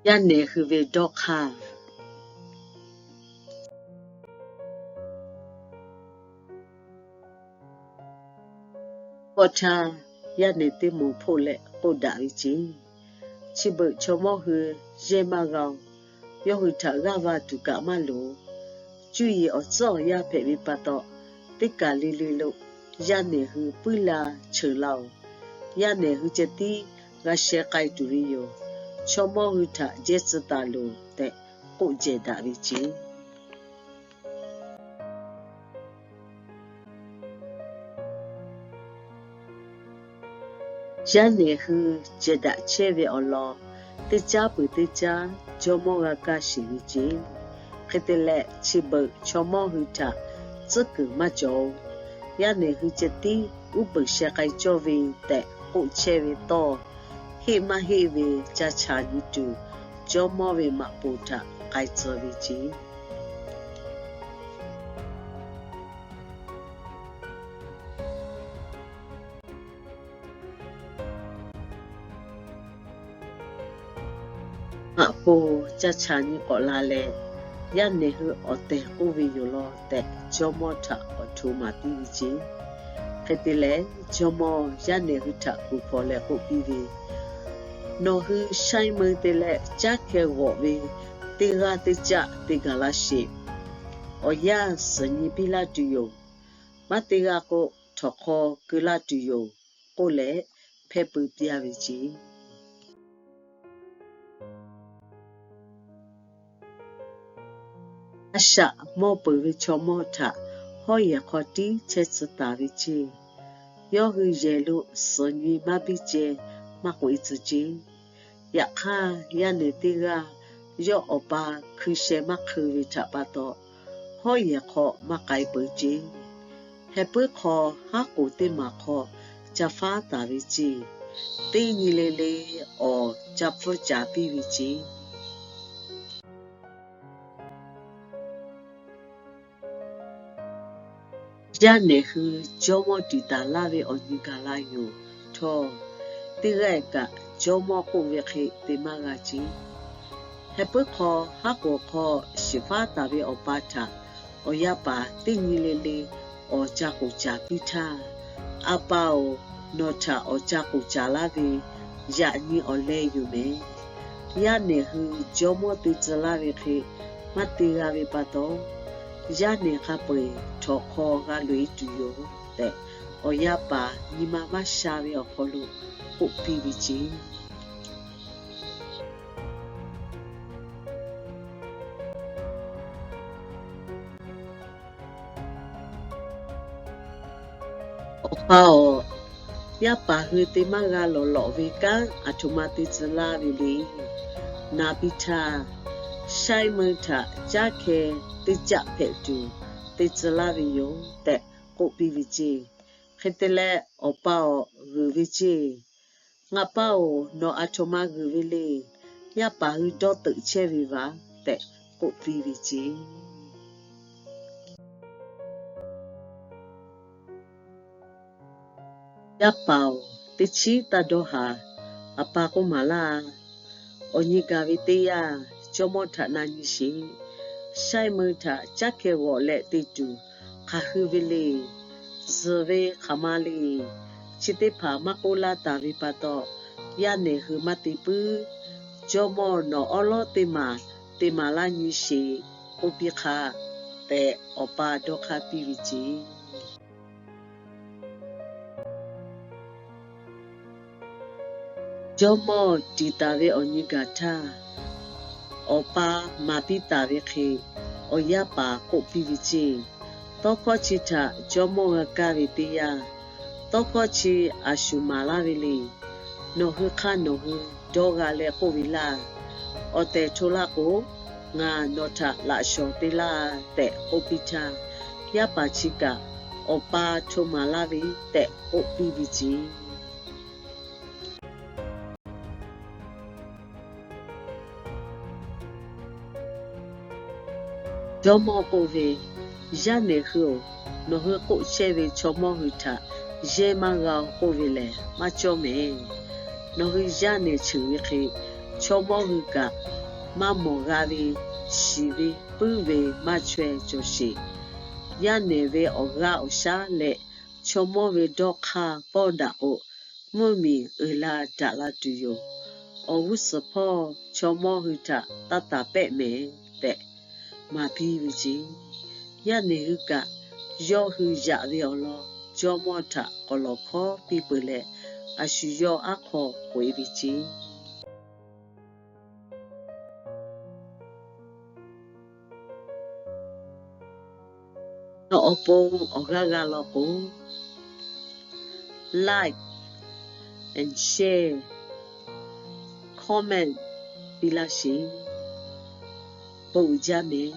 Yaˇ nehˬ hui ve dawˇ hk'aˇ. Kawˆ htaˇ, yaˇ nehˬ teˇ moˍ hpoˆ leh k'oˆ daꞈ ve ceˇ, Chi beuꞈ chaw mawˇ hui yehˇ maˇ g'a-oˬ. Yawˇ hui htaꞈ g'aˇ va tuˬ kaꞈ maˇ loˍ. Cuˇ yiˍ awˬ tcuhˉ awˬ yanˇ hpehꞈ ve pa taw, teˇ kaˬ le le lo yaˇ nehˬ hui puiˉ la cheuˬ laˇ-oˬ. Yaˇ nehˬ hui ceh tiˉ g'a sheh k'ai tuˬ ve yoˬ. Chaw mawˇ hui htaꞈ jehˇ tcuh taˍ loˬ tehꞈ k'oˆ jehˬ daꞈ ve ceˇ. Yaˇ nehˬ hui jehˬ daꞈ chehˇ ve awˬ lawn teˇ caˉ peuˬ teˇ caˉ jawˇ mawˇ g'a kaˇ sheˍ ve ceˇ. Hk'e te leh, chi beuꞈ chaw mawˇ hui htaꞈ tcuhˉ kuiˬ maˇ cawˬ-oˬ. Yaˇ nehˬ hui ceh tiˉ uˉ peunˍ sheh k'ai cawˇ ve tehꞈ k'oˆ chehˇ ve tawˇ, heˆ maˇ heˆ ve ca chaꞈ nyi tuˬ, jawˇ mawˇ ve maꞈ poˍ htaꞈ k'ai tcuh ve ceˇ. Maꞈ poˍ ca chaꞈ nyi k'awꞈ la leh, yaˇ nehˬ hui awˬ tehˬ k'oˆ ve yoˬ law tehꞈ, jawˇ mawˇ htaꞈ awˬ htoꞈ maˍ piˇ ve ceˇ. Hk'e te leh, jawˇ mawˇ yaˇ nehˬ hui htaꞈ kuˬ hpawnˬ leh k'oˆ piˇ ve, Nawˬ hui shaiˇ meu te leh caˉ hkeh g'awꞈ ve teˇ g'aˇ teˇ caˆ te gaˬ la sheˍ. Awˬ yanˇ suhˍ nyi piˇ laˇ tuˬ yoˬ. Maˇ te g'a k'o, htawnˍ hk'aw keu laˇ tuˬ yoˬ, k'oˆ leh hpehˇ peu piˇ-a ve ceˇ. A shaꞈ mawˇ peuˬ ve chaw mawˇ htaꞈ hawˉ yehˬ hk'aw tiˉ chehˇ tcuh taˍ ve ceˇ. Yawˇ hui yehˬ lo suhˍ nyi maˇ biˇ ceh maˇ k'oꞈ-e tcuh ceˇ. Yaꞈ hk'aˇ, yaˇ nehˬ teˇ g'aˇ yawˇ awˬ pa hkui sheh maˇ hk'eu ve htaꞈ pa taw, hawˉ yehˬ hk'aw maˇ k'ai peuˬ ceˇ. Heh puiˉ hk'aw haˉ k'oˍ teˇ maˬ hk'aw ca faˉ taˍ ve ceˇ. Teˇ nyi le le awˬ ca pfuhˇ caˍ piˇ ve ceˇ. Yaˇ nehˬ hui jawˇ mawˇ tiˍ taˍ laˇ ve awˬ nyi gaˬ la yoˬ. Htawˇ, teˇ g'aˇ kaꞈ jawˇ mawˇ k'oˆ ve hk'e te maˇ g'a ceˇ. Heh puiˉ hk'aw haˉ k'oˍ hk'aw shiˍ faˉ taˍ ve awˬ pa htaꞈ awˬ yaˇ paˍ teˇ nyi le le awˬ ca k'oˍ caˍ piˇ htaˇ, A pa-oˬ, nawˬ htaꞈ awˬ ca k'oˍ caˍ laˇ ve yaꞈ nyi awˬ leh yoˬ mehˍ. Yaˇ nehˬ hui jawˇ mawˇ te tcuh laˇ ve hk'e maˇ te g'a ve pa taw, yaˇ nehˬ hk'a peu-eˬ htawnˍ hk'aw g'a loꞈ-e tuˬ yoˬ tehꞈ, awˬ yaˇ paˍ nyi ma maˇ sha ve awˬ hk'aw lo k'oˆ piˇ ve ceˇ. Awˬ pa-oˬ, yaˇ paˍ hui te maˇ g'a lawˬ lawꞈ ve kanˉ aˬ htoꞈ ma te tcuh laˇ ve le. Na piˇ htaˇ, shaiˇ meu htaꞈ caˉ hkeh teˇ caˆ hpehꞈ tuˬ te tcuh laˇ ve yoˬ tehꞈ k'oˆ piˇ ve ceˇ. Hk'e te leh, Awˬ pa-oˬ, g'uiˬ ve ceˇ. Ngaˬ pa-oˬ, nawˬ aˬ htoꞈ ma g'uiˬ ve le. Yaˇ paˍ hui dawˇ teuꞈ chehˇ ve vaˬ tehꞈ k'oˆ piˇ ve ceˇ. Yaˇ paˍ-oˬ, teˇ chiˉ taˇ dawˇ haˍ. Aˬ pa k'oˆ maˍ laˇ. Awˬ nyi gaˬ ve teˇ yanˇ, jawˇ mawˇ htaꞈ na nyi sheˍ. Shaiˇ meu htaꞈ caˉ hkeh g'awꞈ leh te tuˬ hk'aˬ hui ve le. Zuhˬ ve hk'aˬ ma le. Chi teˇ hpaˍ maˇ k'oˆ laˇ taˍ ve pa taw, yaˇ nehˬ hui maˇ te puiˉ. Jawˇ mawˇ nawˬ awˉ lawˉ teˇ maˬ te maˍ laˇ nyi sheˍ k'oˆ piˇ hk'a tehꞈ, awˬ pa dawˇ hk'aˇ piˇ ve ceˇ. Jawˇ mawˇ tiˍ taˍ ve awˬ nyi gaˬ htaˇ, awˬ pa maˍ piˇ taˍ ve hk'e, awˬ yaˇ paˍ k'oˆ piˇ ve ceˇ. Tawˇ hkawˇ chi htaꞈ jawˇ mawˇ g'a kaˇ ve teˇ yanˇ, tawˇ hkawˇ chi a shu maˍ laˇ ve le. Nawˬ hui hk'aˇ nawˬ hui dawˇ g'a leh k'oˆ ve laˇ. Awˬ tehˬ hto laˇ k'o, ngaˬ nawˬ htaꞈ laꞈ shawˍ te laˇ tehꞈ k'oˆ piˇ htaˇ, yaˇ paˍ chi kaꞈ, Awˬ pa hto maˍ laˇ ve tehꞈ k'oˆ piˇ ve ceˇ. Jawˇ mawˇ k'oˆ ve, Yaˇ nehˬ hui-oˬ, nawˬ hui k'oˆ chehˇ ve chaw mawˇ hui htaꞈ yehˇ maˇ g'a-oˬ k'oˆ ve lehˬ maˇ cawˇ mehˍ. Nawˬ hui yaˇ nehˬ cheuˬ ve hk'e, chaw mawˇ hui kaꞈ maˇ mawˬ g'a ve, shiˍ ve puiˉ ve maˇ chaweh cawˬ sheˍ. Yaˇ nehˬ ve awˬ g'aˇ awˬ shaˉ leh chaw mawˇ ve dawˇ hk'aˇ pawˇ daꞈ k'o, mvuhˇmiˬ uiˍ la daꞈ la tuˬ yoˬ. Awˬ g'uˇ suhˍ hpawˇ chaw mawˇ hui htaꞈ taˇ taˍ pehˆ mehˍ tehꞈ maˍ piˇ ve ceˇ. Yaˇ nehˬ hui kaꞈ yawˇ hui yaꞈ ve awˬ lawn jawˇmawˇ htaꞈ k'awꞈ lawˬ hkawˉ piˇ peuˬ leh, a shu yawˇ aˉ hk'aw k'oꞈ e ve ceˇ. Nawˬ awˬ pon awˬ g'aˇ g'a law k'o, like and share, comment piˇ laˇ sheˍ. Bon uiˍ jaˇ mehˍ.